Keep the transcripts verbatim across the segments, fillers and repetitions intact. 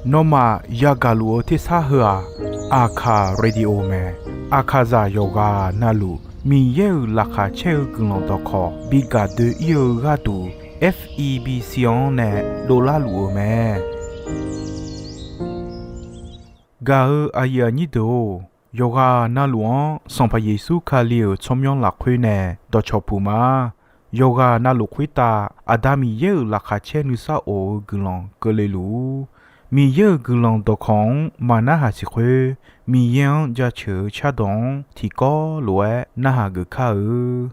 Nawmaf yagaq luf-eu tersar heu-aq, Aqkaq Radio mae. Aqkaqzaq yawqghaq navluf Miqyaer-euq laqkhaq caer-eu guiqlanq dawqkawq bi gaq doe-ir-eu gharduq, F E B C-anr nae dovlar luf-eu mae. Gaq-eu aqyuif aqnyir deuq-or, yawqghaq navluf-anr Sanqpaq Yeqsur Kali-euq tsawrmyanr lafkhoer nae dawqcawq puq ma. Yawqghaq navluf khoertav Aqda Miqyaer-euq laqkhaq caer nuisar of-eu guiqlanq keuvle luf-ur. Miqyaer-euq guiqlanq dawqkawq-anr maqnarhaq siq khoer, Miqyaer-anr jaceuq-eu cardawq-anr tiqkawv lof-aer narhaq geuf kar-eu.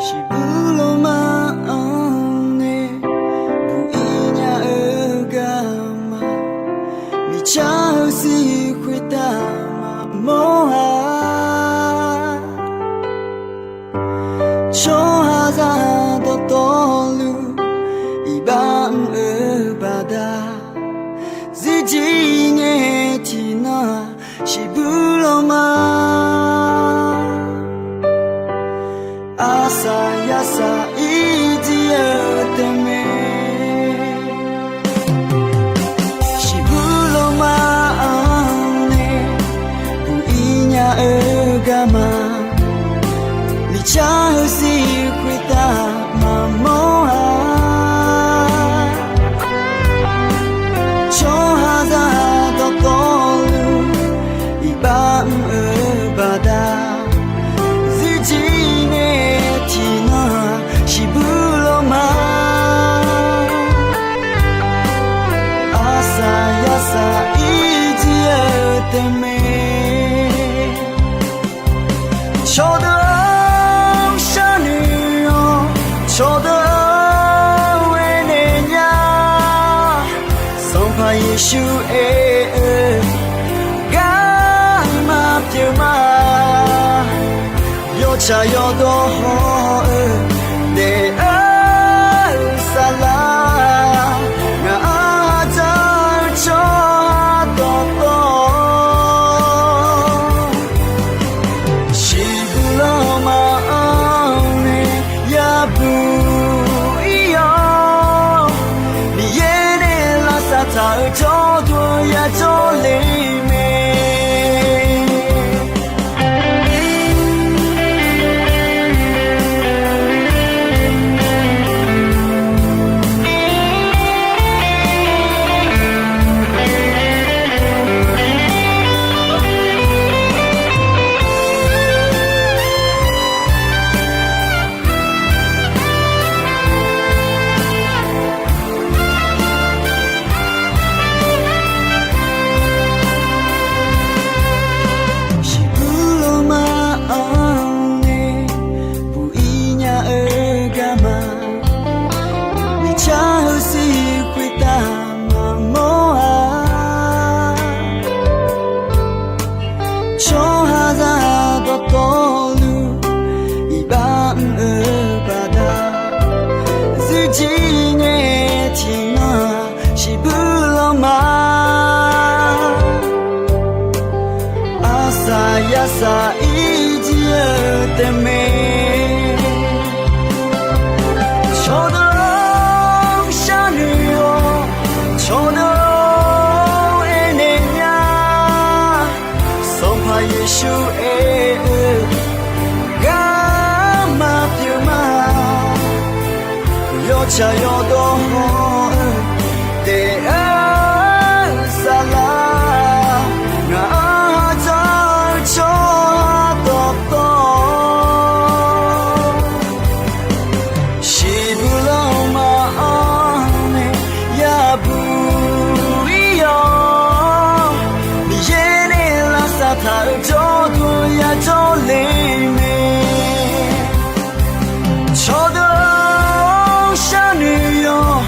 Shiqbuq lawma-anr nae buq-ir nya-eu garma, miqcar-eu sir khoertav maqmawr-a. Tsawrhaqzaq dawqtawvluf iqbax mr-eu baqda, zirjir ngae tiqnan-aq, shiqbuq lawma arsaq yarsaq ir jir-eu taef mae. Shiqbuq lawma-anr nae buq-ir nya-eu garma, miqcar-eu sir khoertav maqmawr-a. Tsawrhaqzaq dawqtawvluf iqbax mr-eu baqda, zirjir ngae tiqnan-aq, shiqbuq lawma arsaq yarsaq ir jir-eu taef mae. Cawqdeuq-anr sharnoeq-awr, cawqdeuq-anr aernaeq nya. Sanqpaq Yeqsur aer-eu, garma pyeuf ma. Yawtsaq yawdawr haw-eu daef-eu saflar, ngaq-anr dzaq-eu tsawrhaq dawqtawv, shiqbuq lawma-anr nae yabuq ir-awr, Miqyaer nae lavsav taq-euq jawrduq yajawr le mae. Shiqbuq lawma-anr nae buq-ir nya-eu garma, miqcar-eu sir khoertav maqmawr-a. Tsawrhaqzaq dawqtawvluf iqbax mr-eu baqda, zirjir ngae tiqnan-aq, shiqbuq lawma arsaq yarsaq ir jir-eu taef mae. Cawqdeuq-anr sharnoeq-awr, cawqdeuq-anr aernaeq nya. Sanqpaq Yeqsur aer-eu, garma pyeuf ma. Yawtsaq yawdawr haw-eu daef-eu saflar, ngaq-anr dzaq-eu tsawrhaq dawqtawv, shiqbuq lawma-anr nae yabuq ir-awr, Miqyaer nae lavsav taq-euq jawrduq yajawr le mae. Cawqdeuq-anr sharnoeq-awr,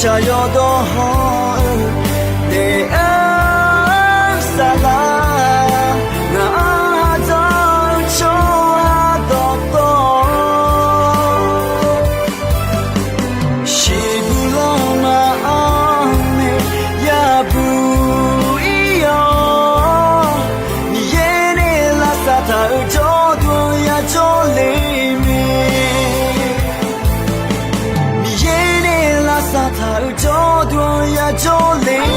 Shaqyawf dawq hawr-eu daef-aer saflar, ngaq-anr ha dzanr-eu tsawrhaq dawqtawv, shiqbuq lanma-anr nae yabuq ir-awr, Miqyaer nae lavsav taq-euq jawrduq yajawr le mae. Miqyaer nae lavsav taq-euq jawrduq yajawr le mae.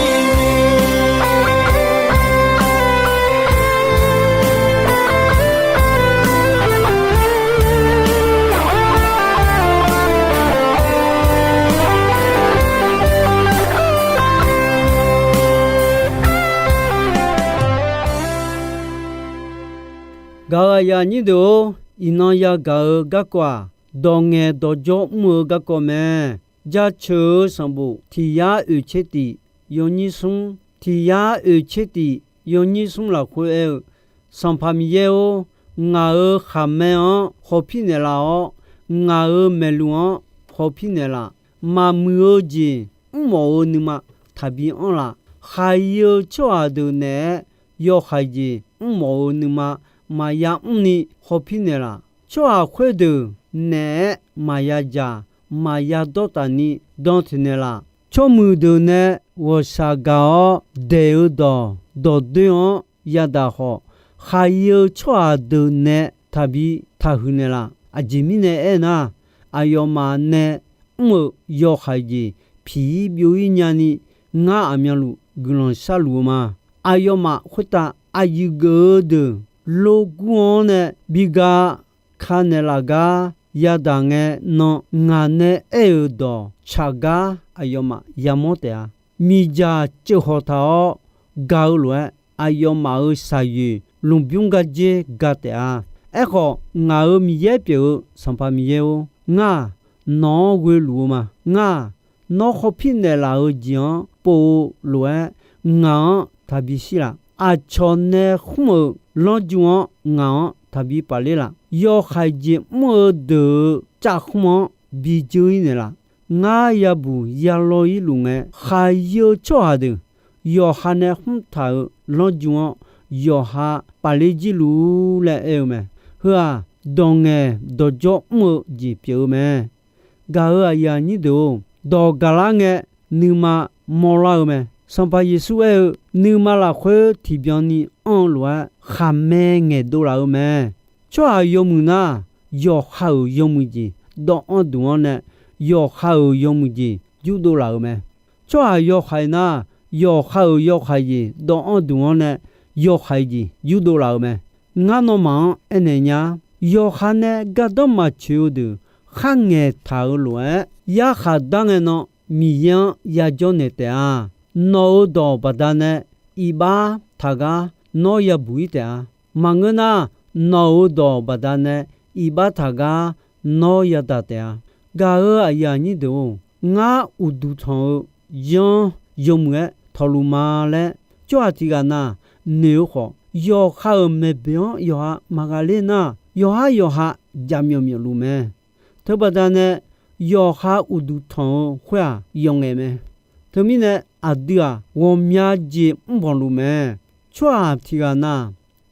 Gaq-euq aqyuif aqnyir deuq-or, iqnan yagaq-eu garkawv-aq, dawq ngaeq dawq jawr mr-eu garkawv mae. Jaceuq-eu sanqbof tiq yar oeq tser tif yawnyir smr, tiq yar oeq tser tif yawnyir smr lafkhoer aer-eu, Sanqpaq Miqyaer-or, ngaq-euq khaqmae-anr hawpir naeqlaf-awr, ngaq-euq maeqluq-anr hawpir naeqlaf. Maqmuiq-eu jeq mrmawf-eu nuima taqbi anr laf. Khaqir-eu tsawrhaq deuq naeq-aer yawhaiq jeq mrmawf-eu nuima maqya mrni hawpir naeqlaf. Tsawrhaq khoerdeuq naeq-aer maqya jaq, maqya dawrtaf ni dan teq naeqlaf. Tsawrmuiq deuq nae ghawqshaq gaq-awr daeq-eu dawq dawqdoer-anr yadaq khawf, khaqir-eu tsawrhaq deuq nae taqbi taqhuiq naeqlaf. Aqjeq mirnae aernar, aqyawfmaf nae mr-euq yawhaiq jeq piq-ir byov-ir nyani, ngar aqmyanluf guiqlanq sharluf-eu ma. Aqyawfmaf khoertav aqyuif geuf-eu deuq logur-anr nae bi ga ka naeqlaf gar yadaq ngae nan, ngaq nae aer-euq dawq tsaq gar aqyawfmaf yamawr taef-a. Miqdzaq ceuv hawq taq-awr gaq-eu lof-aer, aqyawfmaf-euq shaqyoeq lmqbymr gar dzer ga taef-a. Aerkhawf, ngaq-euq Miqyaer pyeuf-eu Sanqpaq Miqyaer-or, ngar-aq, nawq-anr ghoe luf-eu ma. Ngar-aq, nawr hawpir naeqlaf-eu jeq-anr pov-eu lof-aer, ngaq-anr taqbi shir laf. Aqcawq nae khmr-euq lanrju-anr ngaq-anr taqbi pafler laf. Yawhaiq jeq mr-eu deuq-euq cavkhmr-anr bi dzeur-ir naeqlaf. Ngar yabuq yalaw-ir luf ngae, khaqir-eu tsawrhaq deuq yawqha nae khmr taq-euq lanrju-anr yawqha pafler jir luf-ur laer aer-eu mae. Heu-aq, dawq ngaeq dawq jawr mr-eu jeq pyeuf-eu mae. Gaq-euq aqyuif aqnyir deuq-or, dawq gaqlar ngae nuima mawrlar-eu mae. Sanqpaq Yeqsur aer-eu, nuima lafkhoer tiqbyan ni anr-eu lof-aer khaqmae ngaeqdov laf-eu mae. Tsawrhaq yawmuiq nar, yawqha-euq yawmuiq jeq dawv-anr duq-anr nae, yawqha-euq yawmuiq jeq yurdov laf-euq mae. Tsawrhaq yawhaiq nar, yawqha-euq yawhaiq jeq dawv-anr duq-anr nae, yawhaiq jeq yurdov laf-euq mae. Ngar nawmaf-anr aernaeq nya, yawqha nae gardanr maqtsoeq-eu deuq kharngaeq taq-euq lof-aer, yarkhaq dar ngae nan Miqyaer-anr yajawr naeq taef-a. Nawq-euq dawq baqdanae iqbax taqgar nawr yabuq-ir taef-a. Maqngeur nar, nawq-euq dawq baqdanae iqbax taqgar nawr yadaq taef-a. Gaq-euq aqyuif aqnyir deuq-or, ngar uqduq tanq-eu yanr yawmuiq-aer tawqluf ma laer, tsawrhaq tiq ghaq na noeq-eu khawf, yawqha-euq maeqboeq-anr yawqha maqghaqler nar, yawqhar yawqha jaqmyawf myawf luf mae. Teubaqda nae yawqha uqduq tanq-eu khoer-aq, yawf ngaef mae. Teumirnae aqdui-aq, ghawqmya jeq mrbanq luf mae. Tsawrhaq tiq ghaq na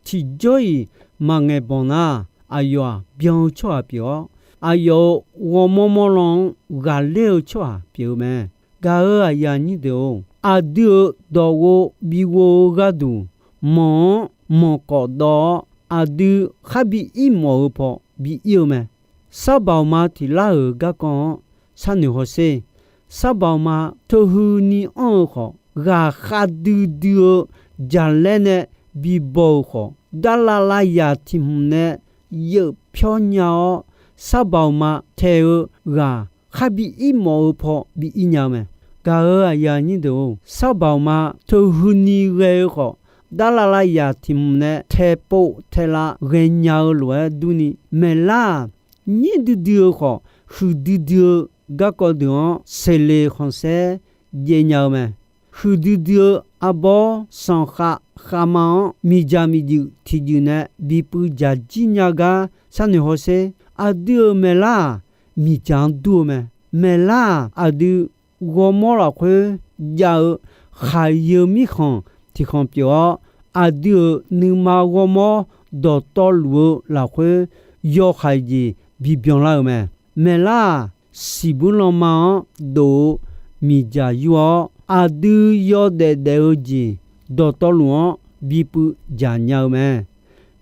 tiqjawr-iq maqngaeq banq nar, aqyawf-aq byan-eu tsawrhaq pyeuf-awr, aqyawf-euq ghawrmawr mawrlan-anr ghaqler-eu tsawrhaq pyeuf-eu mae. Gaq-euq aqyuif aqnyir deuq-or, aqdui-euq dawqghov bi ghov-eu gharduq, manq-anr manqkawf dawv-awr, aqdui khar bi ir mawf-eu paw bi ir-eu mae. Sarbaqma tiq lar-euq garkawv-anr sharnoeq hawsher. Sarbaqma teuhuini anr-eu khawf, ghaqkhav duidui-eu jaqlaer nae bibaw-euq khawf, darlav lavyaq tiq hmq nae yeuf pyawr nya-awr, sarbaqma taeq-eu ghaq khar bi ir mawf-eu paw bi ir nya-eu mae. Gaq-euq aqyuif aqnyir deuq-or, sarbaqma teuhuini ghae-eu khawf, darlav lavyaq tiq hmq nae taepov taelav ghaenya-eu lof-aer durni, maeqlar-aq, nyir duidui-eu khawf, huiqdui dui-eu garkawv deuq-anr seqleq khanqsaer jaev nya-eu mae. Huiqdui dui-eu arbawr sanqkhav khavma-anr miqdzaq miqjuif tiqjuif nae bipuiv dzaq jir nya gar sharnoeq hawsher. Aqdui-euq maeqlar-aq, miqdzaq-anr dur-eu mae. Maeqlar-aq, aqdui ghawrmawr lafkhoer jav-eu khaqyeu mirkhanq tiqkhanq pyeuf-awr, aqdui-euq nuima ghawrmawr dawqtawvluf-eu lafkhoer yawhaiq jeq bibyan lar-eu mae. Maeqlar-aq, siqbuir lanma-anr dof-eu miqdzaq yur-awr, aqdui yawdaef daef-eu jeq dawqtawvluf-anr bipuiv dzaq nya-eu mae.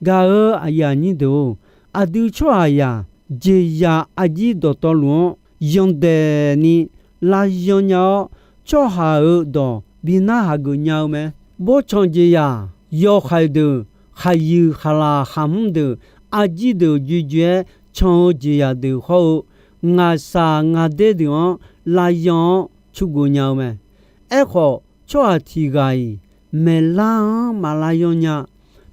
Gaq-euq aqyuif aqnyir deuq-or, aqdui tsawrhaqzaq jeqzaq arjir dawqtawvluf-anr yandaeq ni lavyan nya-awr, tsawrhaq-euq dawq bi narhaq geuf nya-eu mae. Bawrtsanq jeqzaq, yawhaiq deuq, khaqyuif khaqlaq khaqhmr deuq, arjir deuq joejoe-aer can-eu jeqzaq deuq hawr-eu, ngaqshaq ngaqder deuq-anr lavyan-awr cugov nya-eu mae. Aerkhawf, tsawrhaq tiq ghaq-iq maeqlar-anr maq lavyan nya.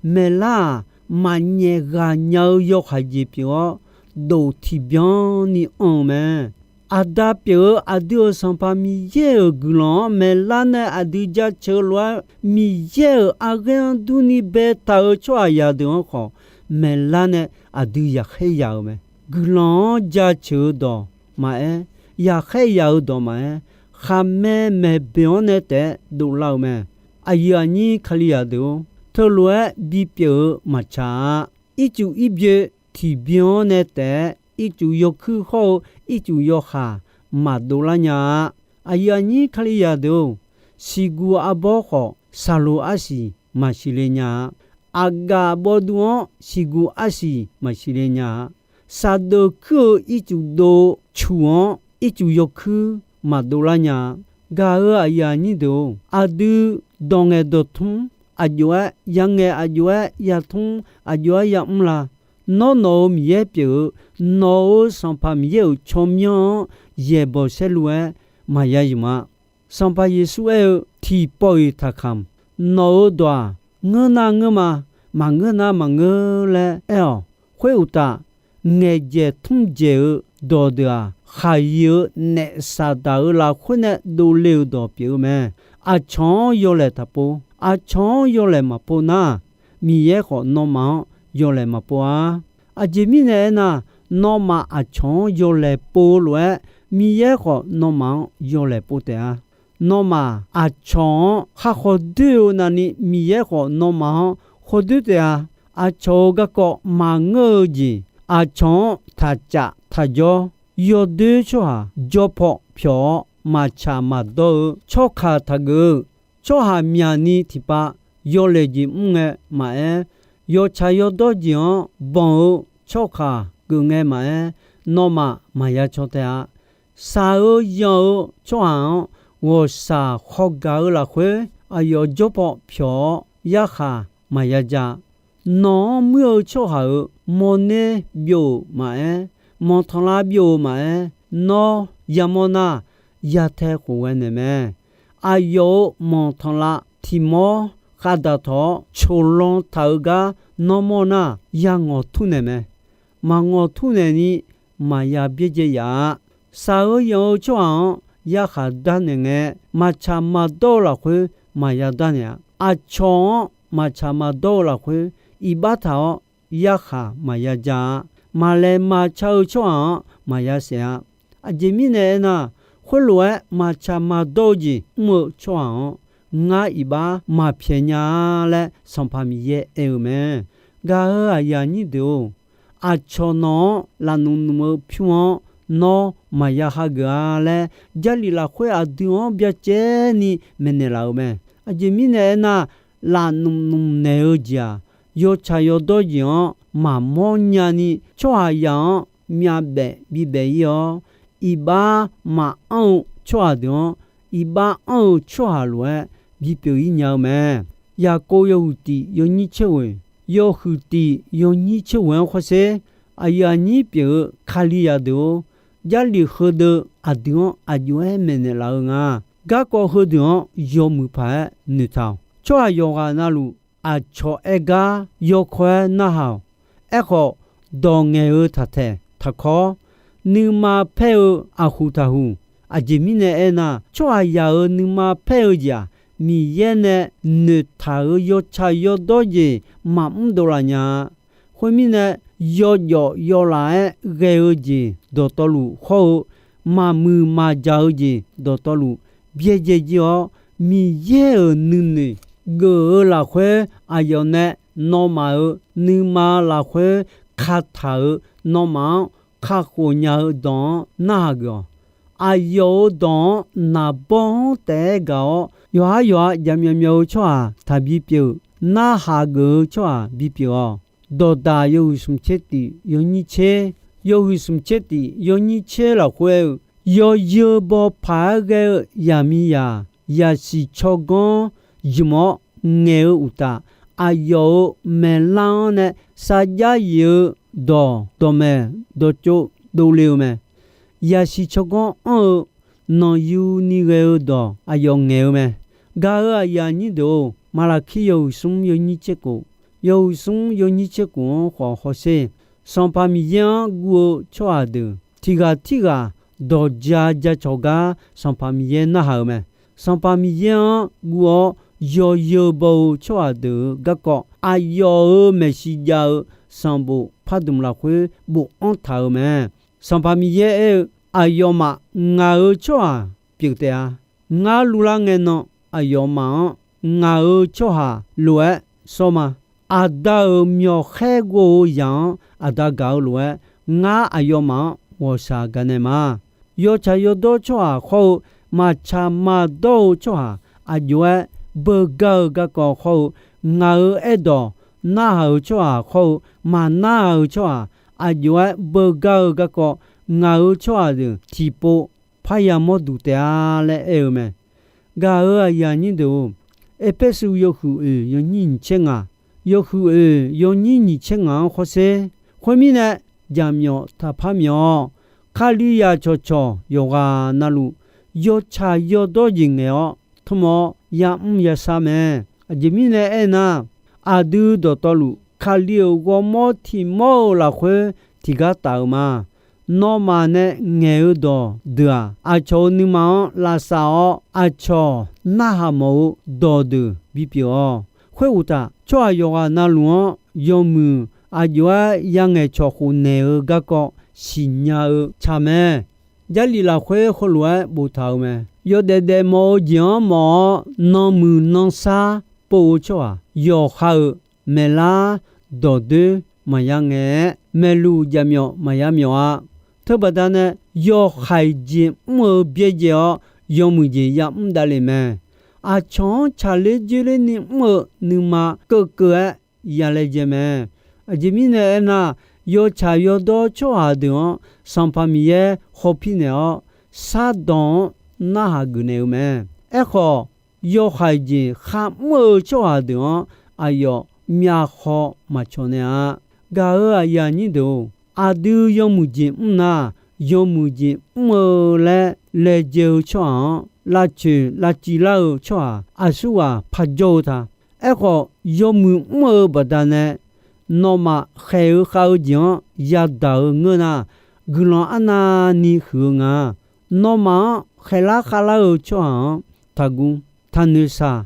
Maeqlar-aq, maqnyaef ghaq nya-eu yawhaiq jeq pyeuf-awr, dof tiqbyan ni anr-eu mae. Aqda pyeuf-eu aqdui-euq Sanqpaq Miqyaer-euq guiqlanq-anr maeqlar nae aqdui jaceuq-eu lof-aer, Miqyaer-euq arghaer-anr durni baetaq-euq tsawrhaqzaq deuq-anr khawf, maeqlar nae aqdui yaqkhaer yaq-euq mae. Guiqlanq-anr jaceuq-eu dawq maqaer, yaqkhaer yaq-eu dawq maqaer, khaqmae maeqboeq-anr nae taef-aer dovlar-eu mae. Aqyuif aqnyir Kalizaq deuq-or, teulof-aer bipyeuf-eu maqtsaq-a. Ircuf irbyoe tiqbyan-anr nae taef-aer, ircuf yawkuir hawr-eu ircuf yawhaq maqdov lar nya-a. Aqyuif aqnyir Kalizaq deuq-or, siqguq arbawr khawf, saqloq arsiq maqsiq le nya-a. Aqgaf bawvduv-anr siqguq arsiq maqsiq le nya-a. Saqdeuf kuir-eu ircuf dov cuq-anr ircuf yawkuir maqdov lar nya-a. Gaq-euq aqyuif aqnyir deuq-or, aqdui dawq ngaeq dawq tmr, aqjox-aer yangaeq, aqjox-aer yatmr, aqjox-aer yamr la? Nawr nawq-euq Miqyaer pyeuf-eu, nawq-euq Sanqpaq Miqyaer-euq tsawrmyanr-anr yaeqbawq saerlu-aer maqya zmq-a. Sanqpaq Yeqsur aer-eu tiqpawf-iq taqkamq, nawq-euq dawq-aq, ngeur nar ngeur ma, maqngeur nar maqngeur laer aer-awq. Khoeruqtaf, ngaeqdzaeq tmrdzaeq-eu dawqdeuq-aq, khaqyuif-eu naef Saqdaq-euq lafkhoer nae dovle-euq dawq pyeuf-eu mae. Aqcawq-anr yawlaeq taqpov, aqcawq-anr yawlaeq maqpov nar, Miqyaer khawf nawmaf-anr yawlaeq maqpov-a. Aqjeq mirnae aernar, nawmaf aqcawq-anr yawlaeq pov-eu lof-aer, Miqyaer khawf nawmaf-anr yawlaeq pov taef-a. Nawmaf aqcawq-anr khar khawdoer-eu navni, Miqyaer khawf nawmaf-anr khawdoer taef-a. Aqcawq-euq garkawv maqngeur-eu jeq, aqcawq-anr taqcaf taqjawr, yawdoer tsawrhaq jawr paw pyawq-awr, maqtsaq maqdawr-eu tsawrkaq taqgeuf-eu tsawrhaq myaqni tiqpav yawlaeq jeq mr ngae maqaer, yawtsaq yawdawr jeq-anr banq-eu tsawrkaq geuf ngae maqaer, nawmaf maqya caw taef-a. Shaq-eu yanq-eu tsawrhaq-anr ghawqshaq khawgaq-eu lafkhoer, aqyawf jawr paw pyawq-awr yarkhaq maqya ja. Nawq-anr muir-eu tsawrhaq-euq mawrner byov-euq maqaer, manqtanqlav byov-euq maqaer, nawr yamawr nar, yatae khof ghae naeq mae. Aqyawf-euq manqtanqlav tiq mawr khavdaq tawq-awr coqlan taq-eu gar nawr mawr nar, yangawq turnaeq mae. Maqngawq turnaeq ni maqya byaerdzae yaf-a. Shaq-eu yanq-eu tsawrhaq-anr yarkhaq darnaeq ngae, maqtsaq maqdawr-eu lafkhoer maqya darnaeq-a. Aqcawq-anr maqtsaq maqdawr-eu lafkhoer iqbax taq-awr yarkhaq maqya ja-a. Maqlaeq maqca-eu tsawrhaq-anr maqya saef-a. Aqjeq mirnae aernar, khoerlof-aer maqtsaq maqdawr-eu jeq mr-eu tsawrhaq-anr ngar iqbax maqpyaeq nya-a laer Sanqpaq Miqyaer aer-eu mae. Gaq-euq aqyuif aqnyir deuq-or, aqcawq nawq-anr lafnmq nmq-eu pyur-anr nawr maqya hageuf-a laer, Jarlif lafkhoer aqdui-anr byacaevni maeqnaeq laf-eu mae. Aqjeq mirnae aernar, lafnmq nmq naeq-eu jeq-aq, yawtsaq yawdawr jeq-anr maqmawr nyani, tsawrhaqzaq-anr myavbaef bibaef ir-awr, iqbax maqanr-eu tsawrhaq deuq-anr iqbax anr-eu tsawrhaq lof-aer bipyeuf ir nya-eu mae. Yaqkov yawhuiq tiq yawnyir tser ghoeq, yawhuiq tiq yawnyir tser ghoeq-anr khawrsher. Aqyuif aqnyir pyeuf-eu Kalizaq deuq-or, Jarlif heudeuv aqdui-anr aqjox-aer maeqnaeq laf-eu nga. Garkawv heudeuq-anr yawmuiq paq-aer noeqtaq-awq. Tsawrhaq yawqghaq navluf aqcawq aer gar yawkawr-aer narhaq-awq. Aerkhawf, dawq ngaeq-eu taqtaeq taqkawr, nuima paer-eu aqhuq taqhuq. Aqjeq mirnae aernar, tsawrhaqzaq-euq nuima paer-eu jeq-aq, Miqyaer nae noeqtaq-euq yawtsaq yawdawr jeq maqmr dovlaf nya-a. Khoermirnae, yawjawf yawlaf-aer ghae-eu jeq dawqtawvluf hawr-eu maqmuiq maqjaq-eu jeq dawqtawvluf byaerdzae jir-awr, Miqyaer-euq nuinoeq geuf-eu lafkhoer aqyawf nae nawmaf-euq nuima lafkhoer kataq-euq, nawmaf-anr kakhof nya-eu dawq-anr narhaq geuf-awq. Aqyawf-euq dawq-anr naqbawr-anr taef-aer gaq-awr, yawqhar yawqha jaqmyawf myawf-eu tsawrhaq taqbi pyeuf, narhaq geuf-eu tsawrhaq bipyeuf-awq. Dawqdaq yawhuiq smq tser tif yawnyir tser, yawhuiq smq tser tif yawnyir tser lafkhoer aer-eu, yawzeu baw paq-aer ghae-eu yaqmiqzaq, yaqsiq tsawrganr zmq-awr ngaeq-eu uqtaf, aqyawf-euq maeqlar-anr nae sarjax yif-eu dawq dawqmaeq dawqtsov dovle-eu mae. Yaqsiq tsawrganr anr-eu nanqyuni ghae-eu dawq aqyawf ngaeq-eu mae. Gaq-euq aqyuif aqnyir deuq-or, Maqlaqkir yawhuiq smr yawnyir tser khof, yawhuiq smr yawnyir tser khof-anr khawf hawsher. Sanqpaq Miqyaer-anr guv-eu tsawrhaq deuq tiq ghaq tirghaq dawq ja ja cawq gar Sanqpaq Miqyaer narhaq-euq mae. Sanqpaq Miqyaer-anr guv-awr yawzeu baw-eu tsawrhaq deuq-euq garkawv, aqyawf-euq maeqshi jav-eu sanqbof pardmq lafkhoer bofanr taq-euq mae. Sanqpaq Miqyaer aer-eu, aqyawfmaf ngaq-euq tsawrhaq pyeuf taef-a. Ngar luvlar ngae nan, aqyawfmaf-anr ngaq-euq tsawrhaq lof-aer sawr ma. Aqda-euq myawqkhaer ghov-eu zaq-anr aqda gaq-eu lof-aer, ngar aqyawfmaf-anr ghawqshaq gaq naeq ma. Yawtsaq yawdawr tsawrhaq khawr-eu, maqtsaq maqdawr-eu tsawrhaq aqjox-aer beugar-eu garkawv khawr-eu, ngaq-euq aerdawq narhaq-euq tsawrhaq khawr-eu, maqnarhaq-euq tsawrhaq aqjox-aer beugar-eu garkawv, ngaq-euq tsawrhaq deuq tiqpov parya mawr duq taef-a laer aer-eu mae. Gaq-euq aqyuif aqnyir deuq-or, Erpersu yawhuiq oeq yawnyir nyiq tser ngaq, yawhuiq oeq yawnyir nyiq tser ngaq-anr hawsher. Khoermirnae, jaqmyawf taqpar myawf-awr, Kalizaq cawqcawq yawqghaq navluf, yawtsaq yawdawr jeq ngaeq-awr tmr-awr yamr yashar mae. Aqjeq mirnae aernar, aqdui dawqtawvluf Kali-euq ghawrmawr tiq mawr-eu lafkhoer tiqgar taf-euq ma. Nawmaf nae ngaeq-eu dawq deuq-aq, aqcawq-euq nuima-anr lavsav-awr, aqcawq narhaq mawf-eu dawqdeuq bipyeuf-awq. Khoeruqtaf, tsawrhaq yawqghaq navluf-anr yawmuiq aqjox-aer yangaeq cawq khof naeq-eu garkawv siqnya-eu tsaq mae. Jarlif lafkhoer heulof-aer boftaq-euq mae. Yawdaef daefmawf-eu jeq-anr mawf-awr, nanmuiq nansar pov-eu tsawrhaq yawqha-euq maeqlar dawqdoer maqya ngae-aer, maeqluq jaqmyawf maqya myawf-a. Teubaqda nae, yawhaiq jeq mr-eu byaerdzae-awr, yawmuiq jeq yamr davlef mae. Aqcawq-anr tsaqler dzoerlerni mr-eu nuima keuvkeuv-aer yalaejae mae. Aqjeq mirnae aernar, yawtsaq yawdawr tsawrhaq deuq-anr Sanqpaq Miqyaer hawpir naeq-awr, shardanq-anr narhaq geuf naeq-eu mae. Aerkhawf, yawhaiq jeq kharmr-eu tsawrhaq deuq-anr aqyawf myavkhaw maqcawq nae-a. Gaq-euq aqyuif aqnyir deuq-or, aqdui yawmuiq jeq mr nar, yawmuiq jeq mr-eu laer laejae-eu tsawrhaq-anr lavcoeq lavciv lar-eu tsawrhaq aqsurghaq parjawr-eu ta. Aerkhawf, yawmuiq mr-eu baqdanae nawmaf khaeq-eu khav-eu jeq-anr yadaq-eu ngeur nar, guiqlanq arnavni huiq-eu nga. Nawmaf-anr khaeqlar khavlar-eu tsawrhaq-anr taqguv taqnoeq shaq.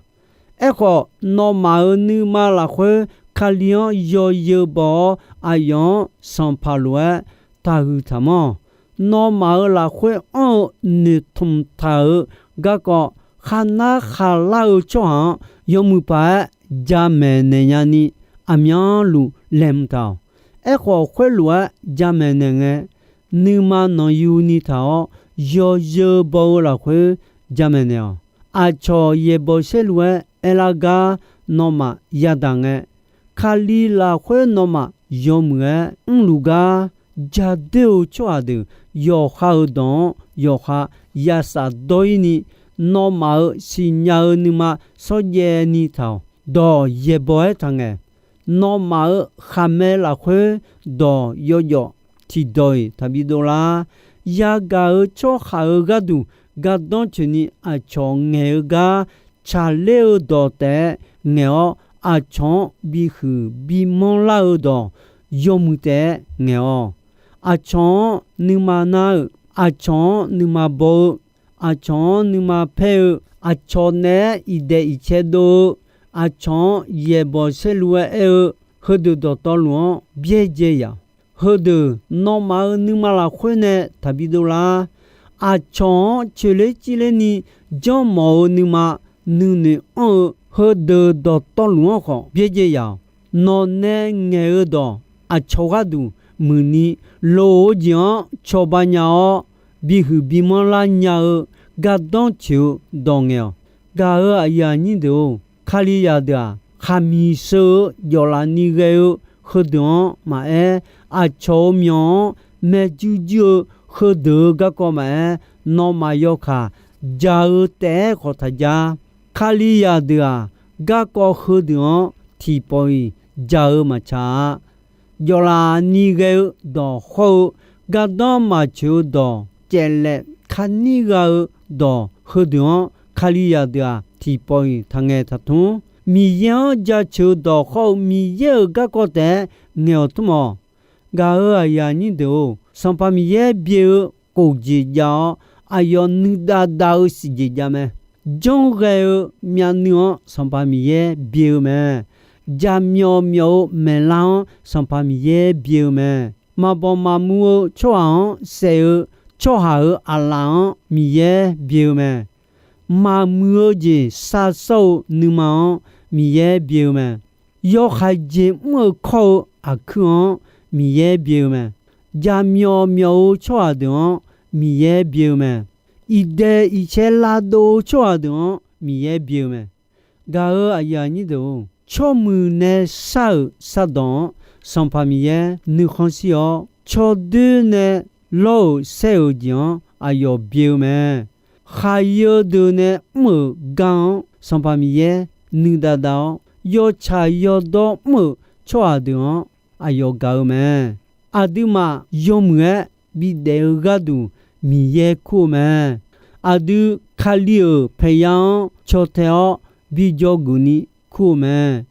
Aerkhawf, nawmaf-euq nuima lafkhoer Kali-anr yawzeu baw-awr, aqyawf-anr sanqpaq lof-aer taqhuiq taqmanr-awq. Nawmaf-euq lafkhoer anr-eu noeqtmq taq-euq garkawv, kharnar khavlar-eu tsawrhaq-anr yawmuiq paq-aer jamaeq naeq nyani, aqmyanluf laeqhmq taq-awq. Aerkhawf, khoerlof-aer jamaeq naeq ngae, nuima nanqyuni taq-awr, yawzeu baw-eu lafkhoer jamaeq naeq-awq. Aqcawq yaeqbawq saerlu-aer aerlar gar nawmaf yadaq ngae, Kali lafkhoer nawmaf yawmuiq-aer mrluf gar, jadoer-eu tsawrhaq deuq yawqha-euq dawq-anr yawqha yasaf dawr-ir ni, nawmaf-euq siqnya-eu nuima shawrjaev ni taq-awq. Dawq yaeqbawq-aer taq ngae, nawmaf-euq khaqmae lafkhoer dawq yawjawf tiqdawq-iq taqbi dovlar. Yagaq-euq tsawrhaq-euq gharduq gardanr tsoeqni aqcawq ngaeq-eu gar tsaqler-eu dawq taef-aer ngaeq-awr, aqcawq-anr bihuiq bimanr lar-eu dawq yawmuiq taef-aer ngaeq-awq. Aqcawq-anr nuima nar-eu, aqcawq-anr nuima baw-eu, aqcawq-anr nuima paer-eu, aqcawq naeq-aer iqdaef iqcae dov-eu, aqcawq-anr yaeqbawq saerlu-aer aer-eu, heudeuq dawqtawvluf-anr byaerdzae yaq. Heudeuq nawmaf-euq nuima lafkhoer nae taqbi dovlar. Aqcawq-anr coeqler cirler ni janrmawf-eu nuima nuinoeq anr-eu heudeuq dawqtawvluf-anr khawf byaerdzae yaq-awq. Nawqnae ngaeq-eu dawq aqcawq gharduq muiqni, loq-eu jeq-anr cawba nya-awr, bihuiq bimanr lar nya-eu gardanr tsoeq-eu dawq ngaeq-awq. Gaq-euq aqyuif aqnyir deuq-or, Kalizaq deuq-aq, khaqmiq sheu-eu jawflaf ni ghae-eu heudeuq-anr maqaer, aqcawq-euq myawq-anr maerjuir juir-eu heudeuq-eu garkawv maqaer, nawmaf yawkaq jaq-eu taef-aer khawf taq ja. Kalizaq deuq-aq, garkawv heudeuq-anr tiqpawf-iq jaq-eu maqtsaq-a. Jawflaf ni ghae-eu dawq hawr-eu gardanr maqtsoeq-eu dawq, caevlaef karnir gha-eu dawq heudeuq-anr Kalizaq deuq-aq, tiqpawf-iq taqngaeq taqtmr. Miqyaer-anr jaceuq-eu dawq hawr-eu Miqyaer-euq garkawv taef-aer ngaeq-awq tmr-awq. Gaq-euq aqyuif aqnyir deuq-or, Sanqpaq Miqyaer byae-eu khof jeq jav-awr, aqyawf nuidav dav-eu siqjeq jav mae. Janrghae-eu myavnuiv-anr Sanqpaq Miqyaer byae-eu mae. Jaqmyawf myawf-eu maeqlar-anr Sanqpaq Miqyaer byae-eu mae. Maqbawq maqmuiq-eu tsawrhaq-anr saef-eu tsawrhaq-euq aqlaf-anr Miqyaer byae-eu mae. Maqmuiq-eu jeq sharsawr-eu nuima-anr Miqyaer byae-eu mae. Yawhaiq jeq mr-eu kawr-eu aqkuir-anr Miqyaer byae-eu mae. Jaqmyawf myawf-eu tsawrhaq deuq-anr Miqyaer byae-eu mae. Iqdaeq iqcae lavdov-eu tsawrhaq deuq-anr Miqyaer byae-eu mae. Gaq-euq aqyuif aqnyir deuq-or, tsawrmuiq nae shar-euq shardawq-anr Sanqpaq Miqyaer nuikhanr shir-awr, tsawrdoer nae lawr-euq saer-euq jeq-anr aqyawf byae-eu mae. Khaqyeu deuq nae mr-euq gar-anr Sanqpaq Miqyaer nuidav dav-awr, yawtsaq yawdawr mr-euq tsawrhaq deuq-anr aqyawf gaq-eu mae. Aqduimaf yawmuiq-aer bidaef-eu gharduq Miqyaer kur-eu mae. Aqdui Kali-euq paeqya-anr caw tae-awr bi dzawgeuf ni kur-eu mae.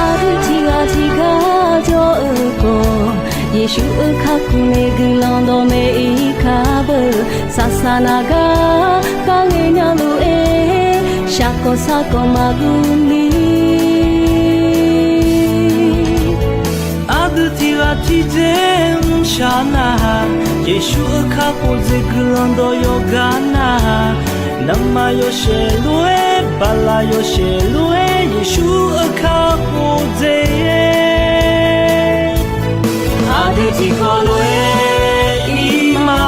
Aqdui tiqghaq tiqgar jawr-eu khawf, Yeqsur-euq kakhof nae guiqlanq dawqmaeq-ir kar beu. Saqsaq naq gar kharngae nya lof-aer, shaqkawq sarkawq maqguv ni. Aqdui tiqghaq tiqdzer mrshaq nar-aq, Yeqsur-euq kakhof dzaeq guiqlanq dawq yawqgar nar-aq, navmaqyawf shaeq lof-aer, baqlaq yawshaef lof-aer, Yeqsur-euq kakhof dzaeq. Aqdui tiqkawv lof-aer ir ma,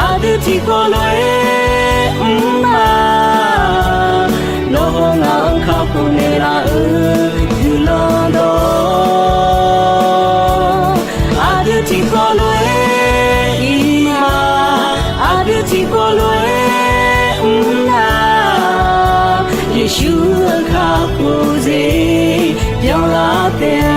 aqdui tiqkawv lof-aer mr ma. Nawr haw ngaq-anr kakhof naeqlaf-euq guiqlanq dawq, aqdui tiqkawv lof-aer ir ma, aqdui tiqkawv lof-aer mr nar, Yeqsur-euq kakhof dzaeq byanlar taef-a.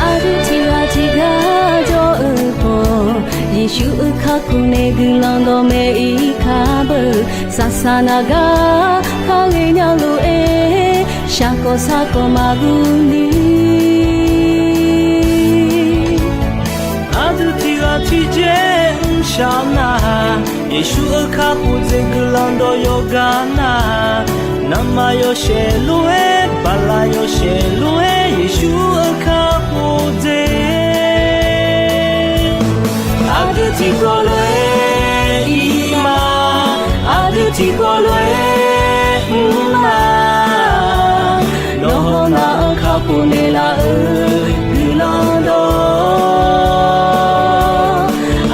Aqdui tiqghaq tiqgar jawr-eu khawf, Yeqsur-euq kakhof nae guiqlanq dawqmaeq-ir kar beu. Saqsaq naq gar kharghae nya lof-aer, shaqkawq sarkawq maqguv ni. Aqdui tiqghaq tiqdzer mrshaq nar-aq, Yeqsur-euq kakhof dzaeq guiqlanq dawq yawqgar nar-aq, navmaqyawf shaeq lof-aer, baqlaq yawshaef lof-aer, Yeqsur-euq kakhof dzaeq. Aqdui tiqkawv lof-aer ir ma, aqdui tiqkawv lof-aer mr ma. Nawr haw ngaq-anr kakhof naeqlaf-euq guiqlanq dawq,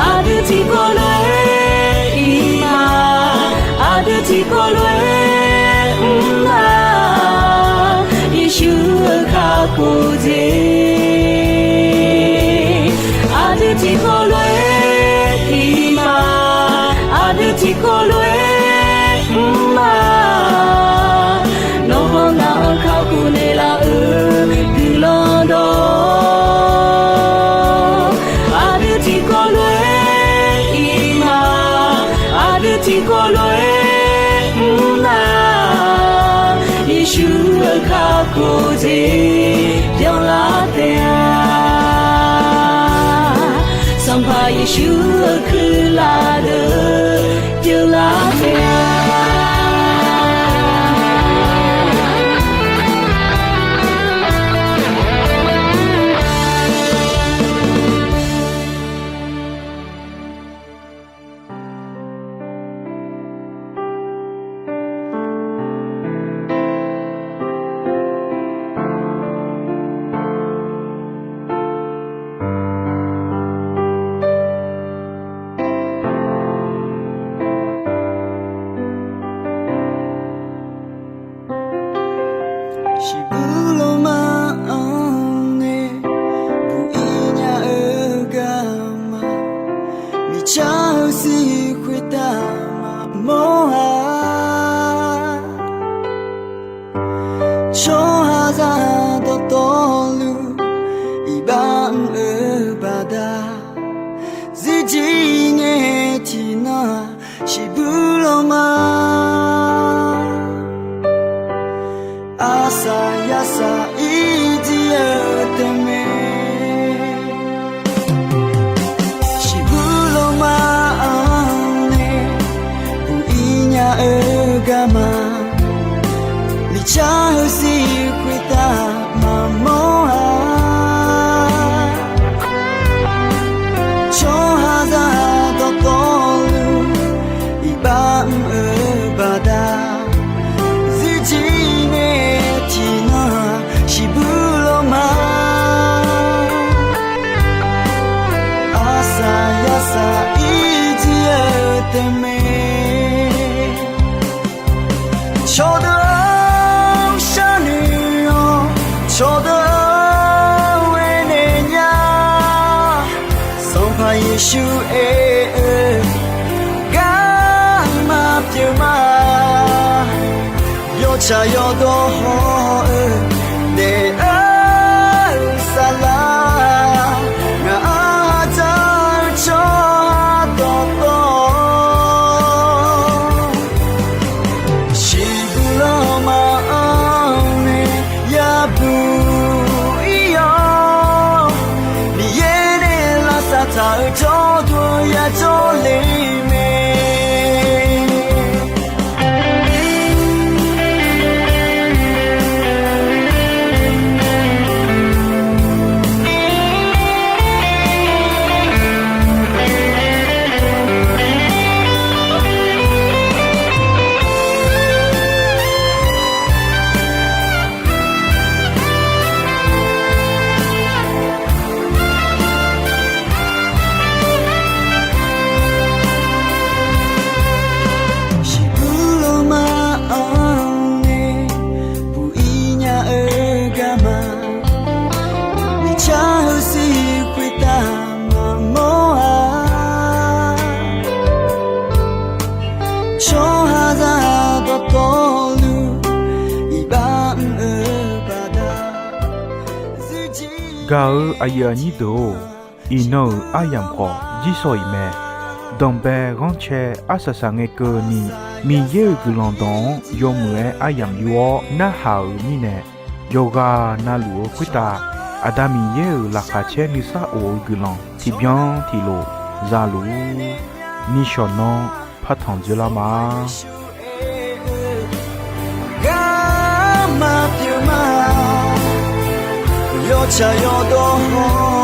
aqdui tiqkawv lof-aer ir ma, aqdui tiqkawv lof-aer mr ma. Yeqsur-euq kakhof dzaeq, Sanqpaq Yeqsur-euq kuirlaf deuq pyeuflar taef-a. Shiqbuir lawrma-anr nae buq-ir nya-eu garma, miqcar-eu siq khoertav maqmawr-a. Tsawrhaqzaq dawqtawvluf iqbax mr-eu baqda, zirjir ngae tiqnan-aq, shiqbuir lawrma, arsaq yarsaq irjir-eu taef mae. Shiqbuir lawrma-anr nae buq-ir nya-eu garma, miqcar-eu siq khoertav maqmawr-a. Tsawrhaqzaq dawqtawvluf iqbax mr-eu baqda, zirjir ngae tiqnan shiqbuir lawrma, arsaq yarsaq irjir-eu taef mae. Cawqdeuq-anr sharnoeq-awr, cawqdeuq-anr aernaeq nya. Sanqpaq Yeqsur aer-eu garma pyeuf ma. Yawtsaq yawdawr haw-eu daef-eu saflar, ngaq-anr dzaq-eu tsawrhaq dawqtawv, shiqbuir lawrma-anr nae yabuq-ir-awr, Miqyaer nae lavsav taq-eu jawrduq yajawr le mae. Shiqbuir lawrma-anr nae buq-ir nya-eu garma, miqcar-eu siq khoertav maqmawr-a. Tsawrhaqzaq dawqtawvluf iqbax mr-eu baqda, gaq-eu aqyuif aqnyir deuq-or, iqnan-euq aryamq khawf jirsawq iq mae. Danqbae ghanrcae arsaq saq ngae keuvni, Miqyaer-euq guiqlanq dawq-anr yawmuiq-aer aryamq yur-awr narhaq-euq mirnae, yawqghaq navluf-eu khoertav Aqda Miqyaer-euq laqkhaq caer nuisar of-eu guiqlanq tiqbyan tiqlof za luf-ur. Nishawq nanr partanq dzoerlar ma. Garma pyeuf ma. Yawtsaq yawdawr haw